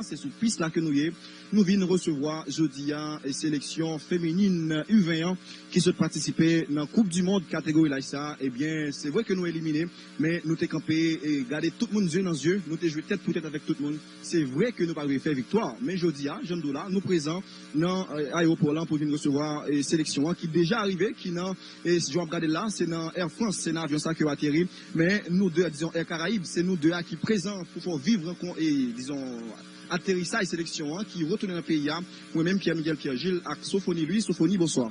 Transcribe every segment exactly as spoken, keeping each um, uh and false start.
Se sou pis la ke nou ye. Nou vin resevwa jodi a, e, seleksyon feminin U ven an ki sot patisipe nan Koup di Mond kategori laj sa. Ebyen, se vre ke nou elimine, men nou te kanpe, e, gade tout moun zye nan zye. Nou te jwe tèt pou tèt avèk tout moun. Se vre ke nou pa rive fè viktwa, men jodi a, jan m di w la, nou prezan nan, e, ayewopò lan pou vin resevwa, e, seleksyon an ki deja rive, ki nan, e, jan w ap gade l la, se nan Air France, se nan avyon sa ke yo ateri. Men nou de a, dizon, Air Caraïbes, se nou de a ki prezan pou fè w viv rankon, e, dizon, aterisaj seleksyon an ki retounen nan peyi a. Mwen menm, Pierre Miguel Pierre Gilles ak Sophonie Louis. Sophonie, bonswa.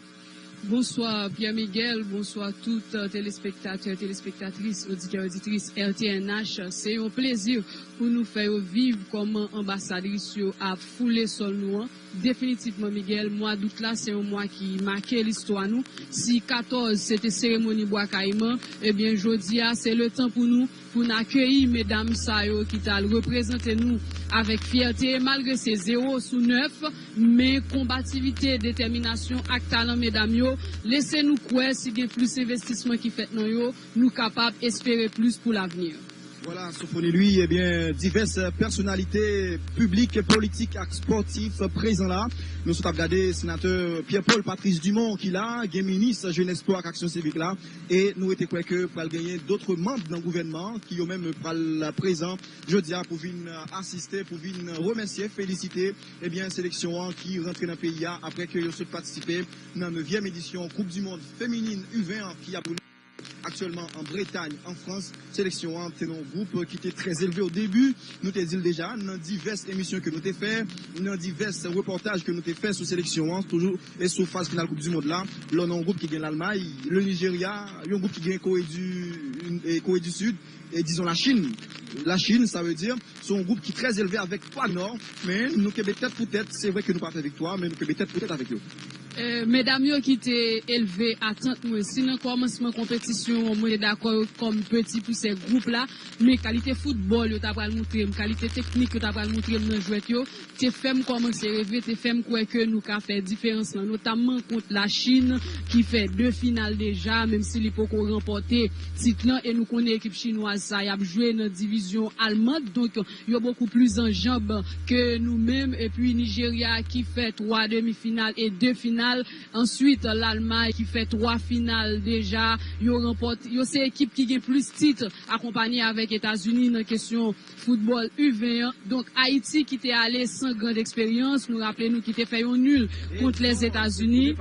Bonswa, Pierre Miguel. Bonswa, tout, euh, telespektatè, telespektatris, oditè, oditris R T N H. Se yon plezi pou nou fè yo viv kòman anbasadris yo ap foule sòl nou an. Definitivman, Miguel, mwa dout la, se yon mwa ki make listwa nou. Si katòz, se te seremoni Bwa Kayiman, ebyen, jodi a, se letan pou nou, pou n akeyi medam sa yo ki t al reprezante nou avèk fyète, malgre se zewo sou nèf, men konbativite, detèminasyon ak talan medam yo, lese nou kwè si gen plis envestisman ki fèt nan yo, nou kapab espere plis pou lavni. Vwala, Sophonie Louis, ebyen, divès pèsonalite piblik, politik ak spòtif prezan la. Nou sot ap gade senatè Pierre Paul Patrice Dumont ki la, gen minis jenès, spò ak aksyon sivik la, e nou rete kwè ke pral genyen dòt manm nan gouvènman an ki yo menm pral prezan jodi a pou vin asiste, pou vin remèsye, felisite, ebyen, seleksyon an ki rantre nan peyi a apre ke yo sot patisipe nan nevyèm edisyon Koup di Mond Feminin U ven an ki ap aktyèlman an Bretay, an Frans. Seleksyon an te nan yon gwoup ki te trè elve o debi. Nou te di l deja, nan divès emisyon ke nou te fè, nan divès repòtaj ke nou te fè sou seleksyon an, toujou e sou faz final Koup di Mond la, lè w nan yon gwoup ki gen Lalmay, le Nijerya, yon gwoup ki gen Kore di, e, Kore di Sid, e dizon Lachin. Lachin, sa vle di, se yon gwoup ki trè elve avèk twa Nò, men nou kenbe tèt pou tèt. Se vre ke nou pa fè viktwa, men nou kenbe tèt pou tèt avèk yo. E, medam yo ki te elve atant mwen, si nan kòmansman konpetisyon an, mwen te dakò yo kòm peti pou sè gwoup la, men kalite foutbòl yo ta pral montre m, kalite teknik yo ta pral montre m nan jwèt yo, te fè m kòmanse reve, te fè m kwè ke nou ka fè diferans lan, notamman kont Lachin, ki fè de final deja, menm si li poko ranpòte tit lan, e nou konnen ekip chinwaz sa, y ap jwe nan divizyon alman, donk, yo bokou pli an janb ke nou menm. Epi Nijerya ki fè twa demi final e de final. Answit, Lalmay ki fè twa final deja. Yo ranpòte, yo se ekip ki gen plis tit, akonpanye avèk Etazini nan kesyon foutbòl U ven an. Donk, Ayiti ki te ale san grand eksperyans, nou raple nou ki te fè yon nil kont Lèzetazini.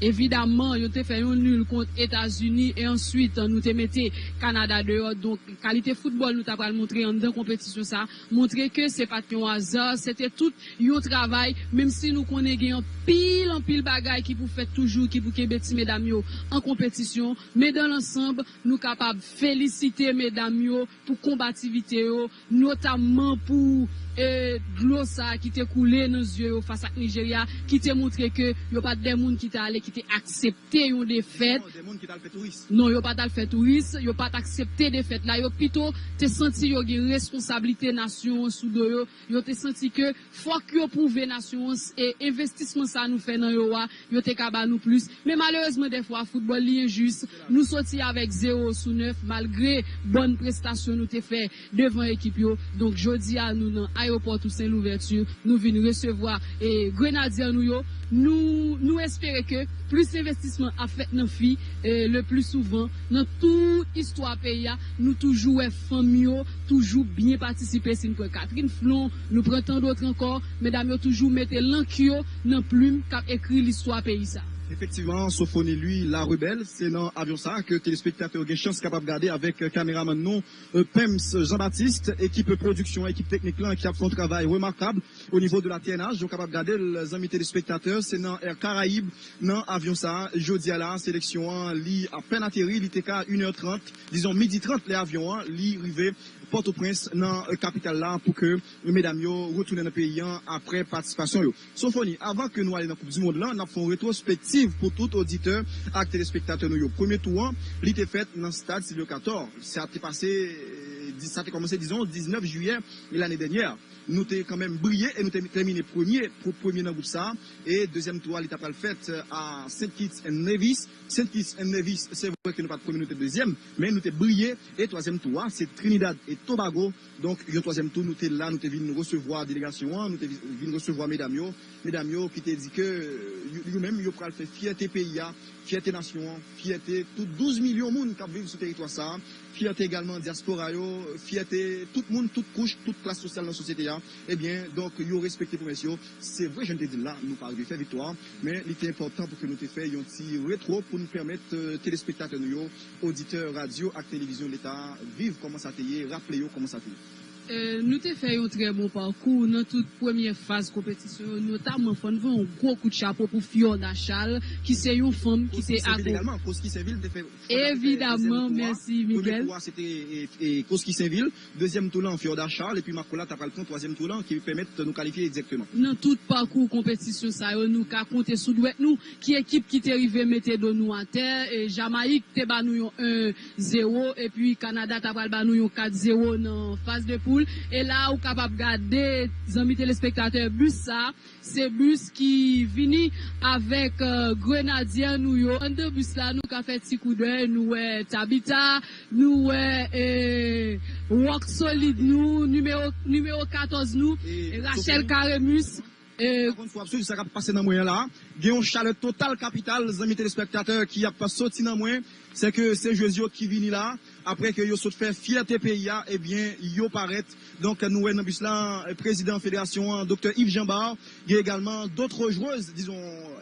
Evidaman, yo te fè yon nil kont Etazini e answit, nou te mete Kanada deyò. Donk, kalite foutbòl nou ta pral montre anndan konpetisyon sa, montre ke se pa t yon aza, se te tout yon travay, menm si nou konnen gen anpil, anpil bagay ki pou fèt toujou, ki pou kenbe ti medam yo an konpetisyon, men dan lansanb, nou kapab felisite medam yo pou konbativite yo, notamman pou, e, dlo sa ki te koule nan zye yo fas ak Nijerya, ki te montre ke yo pa t de moun ki te ale, ki te aksepte yon defèt. Non, de moun ki t al fè touris. Non, yo pa t al fè touris, yo pa t aksepte defèt la, yo pito te santi yo gen responsablite nasyon an sou do yo, yo te santi ke fòk yo pwouve nasyon an, e envestisman sa nou fè nan yo a, yo te ka ba nou plis. Men malerezman, dèfwa, foutbòl li enjis. Nou soti avèk zewo sou nèf, malgre bòn prestasyon nou te fè devan ekip yo. Donk, jodi a, nou nan ayewopò Toussaint Louverture, nou vin resevwa, e, grenadya nou yo. Nou, nou espere ke plis envestisman ap fèt nan fi, e, le pli souvan. Nan tout istwa peyi a, nou toujou wè fanm yo toujou byen patisipe. Si n pran Catherine Flon, nou pran tan dòt ankò, medam yo toujou mete lank yo nan plim k ap ekri listwa peyi sa. Efektivman, Sophonie Louis, La Rebelle, se nan avyon sa ke telespektatè yo gen chans kapab gade avèk kameramann nou, e, Pems Jean Baptiste, ekip pwodiksyon, ekip teknik lan ki ap fè yon travay remakab o nivo de la T N H. Yo kapab gade l, zanmi telespektatè, se nan Air Caraïbes, nan avyon sa. Jodi a la, seleksyon an, li apèn ateri, li te ka inè trant, dizon midi trant lè avyon an, li rive Pòtoprens, nan, e, kapital la, pou ke medam yo retounen nan peyi an apre patisipasyon yo. Sophonie, avan ke nou ale nan Koup di Mond lan, n ap fè yon retwospektiv pou tout oditè ak telespektatè nou yo. Premye tou an, li te fèt nan stad Sylvio Cator. Sa te pase, e, di-, sa te kòmanse, dizon, diznèf jiyè lane dènyè. Nou te kanmenm briye e nou te tèmine premye, pou premye nan gwoup sa a. E dezyèm tou a, li ta pral fèt a Saint Kitts and Nevis. Saint Kitts and Nevis, se vre ke nou pa t premye, nou te dezyèm, men nou te briye. E twazyèm tou a, se Trinidad e Tobago. Donk, yon twazyèm tou, nou te la, nou te vin resevwa delegasyon an, nou te vi- vin resevwa medam yo. Medam yo ki te di ke yo, yo menm, yo pral fè fyète peyi a, fyète nasyon an, fyète tout douz milyon moun k ap viv sou teritwa sa a, fyète egalman dyaspora yo, fyète tout moun, tout kouch, tout klas sosyal nan sosyete a. Ebyen, donk, yo respekte pwomès yo. Se vre, jan n te di l la, nou pa rive fè viktwa, men li te enpòtan pou ke nou te fè yon ti retwo pou n pèmèt, euh, telespektatè nou yo, oditè radyo ak televizyon Leta, viv kòman sa te ye, raple yo kòman sa te ye. Euh, nou te fè yon trè bon pakou nan tout premyè faz konpetisyon yo, notamman fò n voye yon gwo kout chapo pou Fiorda Charles, ki se yon fanm ki te Koski Senvil akonpanye. Egalman, Koski Senvil te fè Fiorda te fè dezyèm tou a. Evidamment, merci, Miguel. Premye tou a, se te, e, e, Koski Senvil. Dezyèm tou la, Fiorda Charles, epi Makola ta pral pran twazyèm tou la, ki pèmèt nou kalifye dirèkteman. Nan tout pakou konpetisyon sa yo, nou ka konte sou dwèt nou ki ekip ki te rive mete do nou atè. E Jamayik te ba nou yon en zewo, epi Kanada ta pral ba nou yon kat zewo nan faz de poul. E la, ou kapab gade, zanmi telespektatè, bis sa, se bis ki vini avèk, euh, grenadyè nou yo. Anndan bis la, nou ka fè ti koudèy, nou wè Tabita, nou wè, eh, Rock Solid nou, nimewo, nimewo katòz nou, E Rachel Sophie. Karemus. Eh, Pa konn si w ap swiv sa k ap pase nan mwen an la. Gen yon chalè total kapital, zanmi telespektatè, ki ap soti nan mwen. Se ke se jwez yo ki vini la. Apre ke yo sot fè fyète peyi a, ebyen, yo parèt. Donk, nou wè nan bis la, eh, prezidan federasyon an, Doktè Yves Jean Bart. Gen egalman dòt jwez, dizon,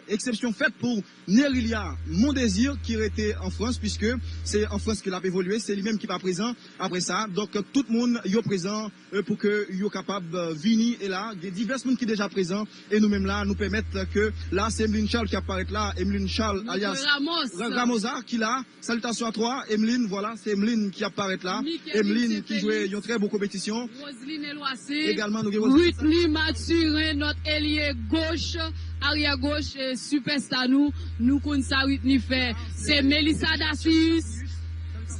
eksepsyon fèt pou Nerilia Mondésir, ki rete an Frans, piske se an Frans ke l ap evolye, se li menm ki pa prezan apre sa. Donk, tout moun yo prezan, eh, pou ke yo kapab, eh, vini. E la, gen divès moun ki deja prezan, e nou menm la, nou pèmèt ke la, se Emeline Charles ki ap parèt la, Emeline Charles, Nico alias Ramos. Ra-, Ramosa, ki la. Salutations à toi, Emeline. Voilà, se Emeline ki ap parèt la. Emeline ki jwe yon trè bon konpetisyon. Roseline Eloise. Egalman, nou gen Roseline. Whitney Mathurin, notre ailier gauche, arrière gauche, eh, superstar nou. Nou konn sa Whitney fè. Se Melissa Dacius,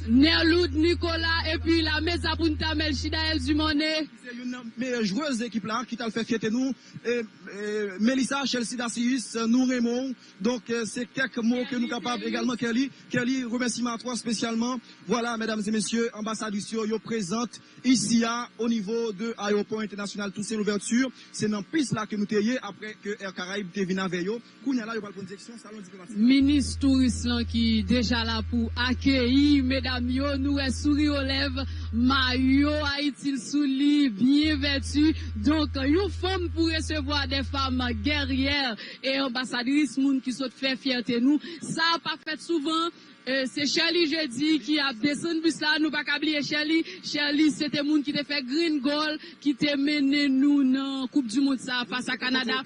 Nerloud Nicolas, epi la Meza Punta Melchidaël Dumornay. Se youn nan meyè jwez ekip la ki t al fè fyète nou. E, e, Melissa, Chelsea Dacius, nou renmen w. Donk, eh, se kèk mo ke nou kapab egalman, Kelly. Kelly, remèsiman a twa espesyalman. Vwala, medam e mesye, anbasadris yo, yo prezan isi a, o nivo de ayewopò entènasyonal Toussaint Louverture. Se nan pis la ke nou te ye, apre ke Air Caraïbes te vin avè yo. Kounye a la, yo pral pran direksyon Salon Diplomatik. Minis touris lan ki deja la pou akeyi medam yo, nou wè souri o lèv, mayo Ayiti l sou li, byen vèti. Donk, yon fanm pou resevwa de fanm gèryè e anbasadris, moun ki sot fè fyète nou. Sa pa fèt souvan. E se Sherly Jeudi ki ap desann bis la. Nou pa ka bliye Sherly. Sherly, se te moun ki te fè grenn gòl, ki te mennen nou nan Koup di Mond sa a fas a Kanada.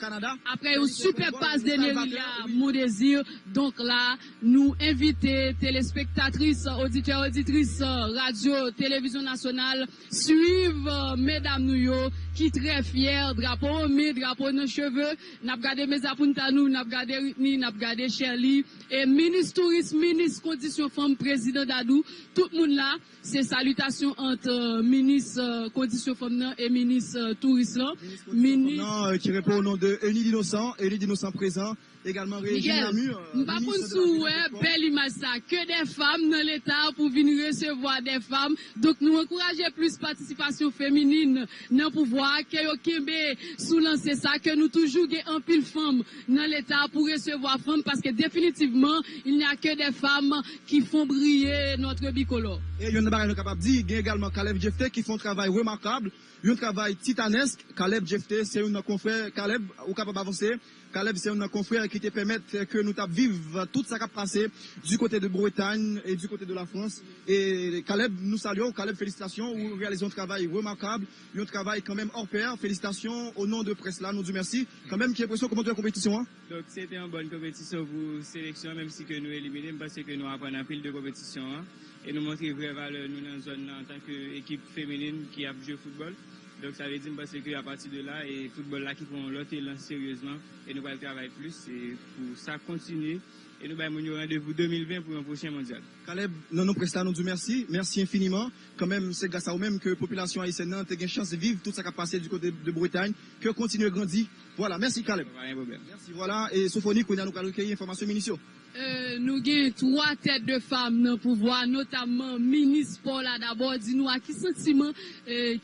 Apre yon sipèb pas de Nerilia Mondésir. Donk la, nou envite telespektatris, oditè, oditris, radyo, televizyon nasyonal, swiv, eh, medam nou yo ki trè fyè, drapo an men, drapo nan cheve. N ap gade Meza Punta nou, n ap gade Whitney, n ap gade Sherly. E minis touris, minis kondisyon fanm, prezidan Dadou, tout moun la, se salitasyon ant, eh, minis, eh, kondisyon fanm nan e minis, eh, touris lan. Minis kondisyon fanm nan, eh, ki reponn o non de Eunide Innocent, Eunide Innocent prezan. Egalman Régine Namur, eh, m pa konn si w wè bèl imaj sa, que des femmes nan Leta pou vin resevwa des femmes. Donk, nou ankouraje plis patisipasyon feminin nan pouvwa a, ke yo kenbe sou lanse sa, ke nou toujou gen anpil fanm nan Leta pou resevwa fanm, paske definitivman, il n'y a que des femmes qui font briller notre bicolore. E youn nan bagay nou kapab di, gen egalman Caleb Jephté ki fè yon travay remakab, yon travay titanèsk. Caleb Jephté, se youn nan konfrè. Caleb, ou kapab avanse. Caleb, se youn nan konfrè ki te pèmèt ke nou t ap viv tout sa k ap pase du côté de Bretagne et du côté de la France. E Caleb, nou salye w. Caleb, felisitasyon. Ou reyalize yon travay remakab, yon travay kanmenm hors pair. Felisitasyon, o non de près la, nou di w mèsi. Kanmenm, ki enpresyon, kòman w te wè konpetisyon an? Donk, se te yon bòn konpetisyon pou seleksyon an, menm si ke nou elimine, m panse ke nou aprann anpil de konpetisyon an. E nou montre vrè valè nou nan zòn nan antanke ekip feminin ki ap jwe foutbòl. Donk, sa vle di, m panse ke apati de la, e foutbòl la ki pran yon lòt elan seryezman, e nou pral travay plis, e pou sa kontinye. E nou bay moun yo randevou de mil ven pou yon pwochen mondyal. Caleb, nan non près la, nou di w mèsi, mèsi enfiniman. Kanmenm, se gras a ou menm ke popilasyon ayisyèn nan te gen chans viv tout sa k ap pase di kote de Bretay, ke yo kontinye grandi. Vwala, mèsi Caleb. Pa gen pwoblèm. Mèsi, vwala. E Sofoni, kounye a nou pral rekeyi enfòmasyon minis yo. Nou gen twa tèt de fam nan pouvwa, notamman minis spò la dabò. Di nou a ki santiman,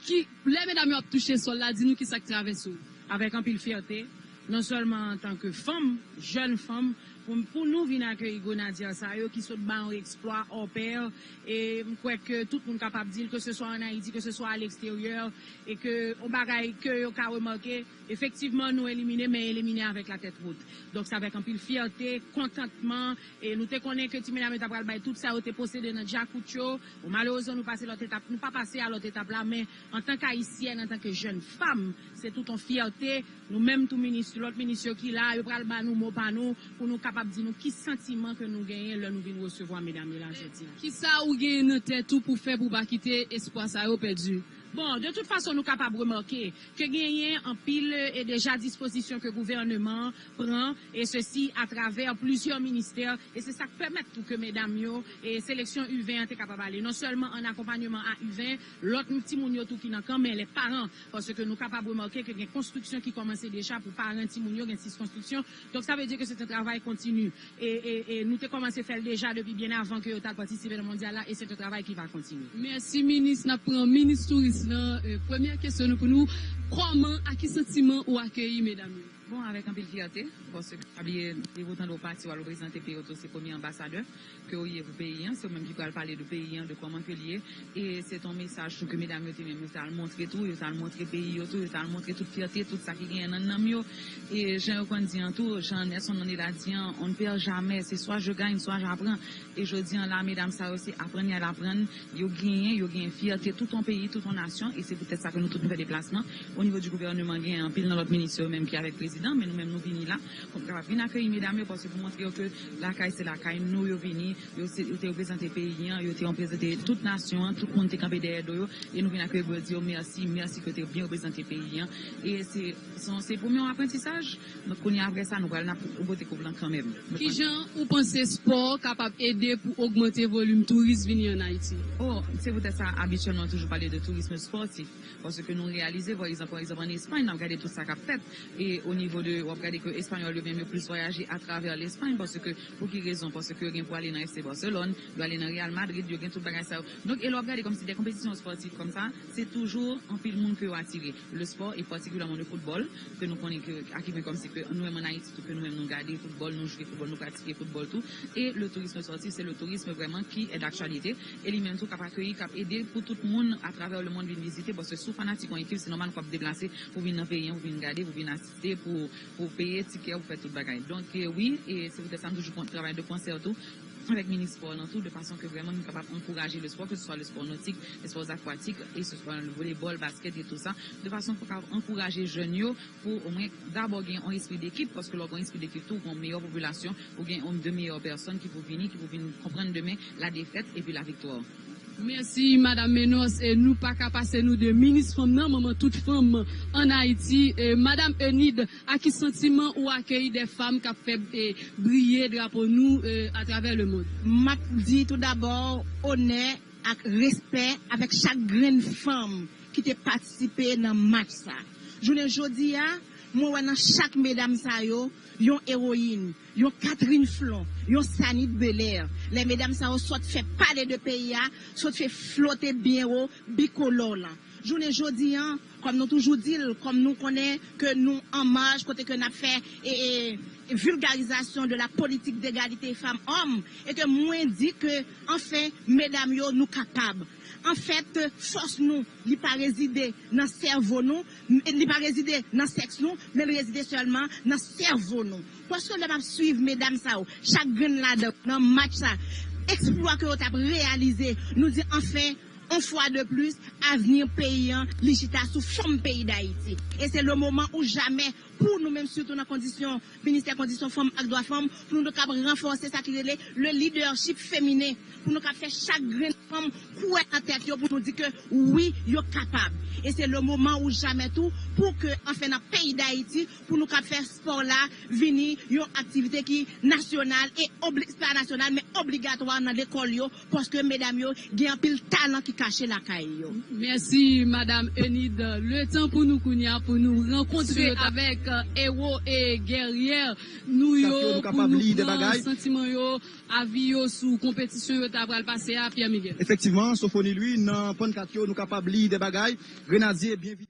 ki lè medam yo ap touche sòl la, di nou ki sa k travèse w. Avèk anpil fyète, non sèlman antanke fanm, jèn fanm, pou, pou nou vin akeyi grenadya sa yo ki sot ba yon eksplwa hors pair, e m kwè ke tout moun kapab di l, ke se swa ann Ayiti, ke se swa a leksteryè, e ke yon bagay ke yo ka remake, efektivman nou elimine, men elimine avèk latèt wot. Donk se avèk anpil fyète, kontantman, e nou te konnen ke ti medam yo ta pral bay tout sa yo te posede nan djakout yo. Bon, malerezman nou pase lòt etap, nou pa pase a lòt etap la, men antanke ayisyèn, antanke jèn fanm, se tout yon fyète. Nou menm tou minis, lòt minis yo ki la, yo pral ba nou mo pa nou pou nou kapab di nou ki santiman ke nou genyen lè nou vin resevwa medam yo la jodi a. Kisa ou genyen nan tèt ou pou fè pou w pa kite espwa sa yo pèdi? Bon, de tout fason nou kapab remake ke genyen anpil e deja dispozisyon ke gouvèneman an pran, e sesi atravè plizyè ministè, e se sa k pèmèt tou ke medam yo e seleksyon U ven an te kapab ale non sèlman an akonpanyeman a U ven, lòt timoun yo tou ki nan kanmen, les parents, paske nou kapab remake ke gen konstriksyon ki kòmanse deja pou paran timoun yo, gen sis konstriksyon. Donk sa vle di ke se te travay kontini. E, e, e nou te kòmanse fè l deja depi byen avan ke yo t al patisipe nan mondyal la, e se te travay ki va kontinye. Mèsi minis. N ap pran minis touris lan. Premyè kesyon nou pou nou, kòman, a ki santiman ou akeyi medam yo? Bon, avèk anpil fyète, paske pa bliye, depi w tande w pati, w al reprezante peyi w tou, se premye anbasadè ke w ye pou peyi an, se ou menm ki pral pale de peyi an, de kòman ke l ye, e se t on mesaj tou ke medam yo te menm, yo t al montre tou, yo t al montre peyi yo tou, yo t al montre tout fyète, tout sa ki genyen nan nanm yo, e jan yo konn di an tou, jan Nelson Mandela di an, on ne perd jamais, se swa je gagne, swa j'apprends, e jodi an la, medam sa yo se aprann y al aprann, yo genyen, yo genyen fyète tout on peyi, tout on nasyon, e se poutèt sa ke nou tout nou fè deplasman. O nivo di gouvèneman, genyen anpil nan lòt minis yo menm ki avèk prezidan, men nou menm nou vini la pou nou kapab vin akeyi medam yo, paske pou montre yo ke lakay se lakay nou yo vini, yo se, yo te reprezante peyi an, yo te reprezante tout nasyon an, tout moun te kanpe dèyè do yo, e nou vin akeyi yo pou yo di yo mèsi, mèsi ke yo te byen reprezante peyi an, e se, se, se premye aprantisaj. Donk kounye a apre sa, nou pral n ap bote koup lan kanmenm. Kijan ou panse spò kapab ede pou ogmante volim touris vini ann Ayiti? O, se poutèt sa abityèlman nou toujou pale de tourisme sportif, paske nou reyalize, pa egzanp, pa egzanp, ann Espay, n ap gade tout sa k ap fèt, e o nivo de, w ap gade ke Espanyòl yo menm yo plis vwayaje atravè Lespay, paske, pou ki rezon? Paske yo gen pou ale nan F C Barcelone, yo ale nan Real Madrid, yo gen tout bagay sa yo. Donk, e lè w ap gade kòmsi de konpetisyon spòtif kòmsa, se toujou anpil moun ke yo atire. Le sport, e patikilyèman le football, ke nou konnen ke, a ki pwen kòmsi ke nou menm ann Ayiti tou, ke nou menm nou gade foutbòl, nou jwe foutbòl, nou pratike foutbòl tou, e le tourisme sportif, se le tourisme vrèman ki est d'actualité, e li menm tou k ap akeyi, k ap ede pou tout moun atravè le monde vin vizite, paske si w fanatik yon ekip, se nòmal pou w ap deplase pou vin nan peyi an, pou vin gade, pou vin asiste, pou, pou peye tikè, pou fè tout bagay. Donk, e, wi, e se poutèt sa m toujou kon-, travay de konsè tou, avèk minis spò lan tou, de fason ke vrèman nou kapab ankouraje le sport, ke se swa le sport nautique, le sport aquatique, e se swa le volleyball, basket e tou sa, de fason pou kapab ankouraje jèn yo pou omwen dabò gen yon espri dekip, paske lè w gen yon espri dekip tou, ou gen yon meyè popilasyon, ou gen yon de meyè pèsòn ki pou vini, ki pou vin konprann demen la défaite epi la victoire. Mèsi Madam Menos, e nou pa ka pase nou de minis fanm nan, manman tout fanm ann Ayiti, e Madam Enid, a ki santiman ou akeyi de fanm k ap fè, e, briye drapo nou, e, atravè lemond? M ap di toudabò, onè ak respè avèk chak grenn fanm ki te patisipe nan match sa. Jounen jodi a, mwen wè nan chak medam sa yo, yon ewoyin, yon Catherine Flon, yon Sanit Belair. Lè medam sa yo sot fè pale de peyi a, sot fè flote byen wo bikolò lan. Jounen jodi an, kòm nou toujou di l, kòm nou konnen ke nou an maj kote ke n ap fè, e, e, vulgarisation de la politique d'égalité femmes-hommes, e ke mwen di ke, anfen, medam yo, nou kapab. Anfèt, fòs nou, li pa rezide nan sèvo nou, li pa rezide nan sèks nou, men l rezide sèlman nan sèvo nou. Paske lè m ap swiv medam sa yo, chak grenn ladan yo nan match sa, eksplwa ke yo t ap reyalize, nou di, anfen, yon fwa de plis, avni peyi an, li chita sou fanm peyi Dayiti. E se le moman ou jamè pou nou menm, sitou nan kondisyon, ministè kondisyon fanm ak dwa fanm, pou nou kab ranfòse sa ki rele le leadership feminen, pou nou kab fè chak grenn fanm kwè nan tèt yo, pou nou di ke wi, yo kapab. E se le moman ou jamè tou, pou ke, anfen, nan peyi Dayiti, pou nou kab fè spò la vini yon aktivite ki nasyonal e obli-, pa nasyonal, men obligatwa nan lekòl yo, paske medam yo gen anpil talan ki kache lakay yo. Mèsi, Madam Enid. Le tan pou nou kounye a, pou nou rankontre avèk, euh, ewo e gèryè nou yo, pou nou pran santiman yo, avi yo sou konpetisyon yo ta pral pase a, Pierre Miguel. Efektivman, Sofoni Louis, nan pannkat yo, nou kapab li de bagay. Grenadye, byenvini.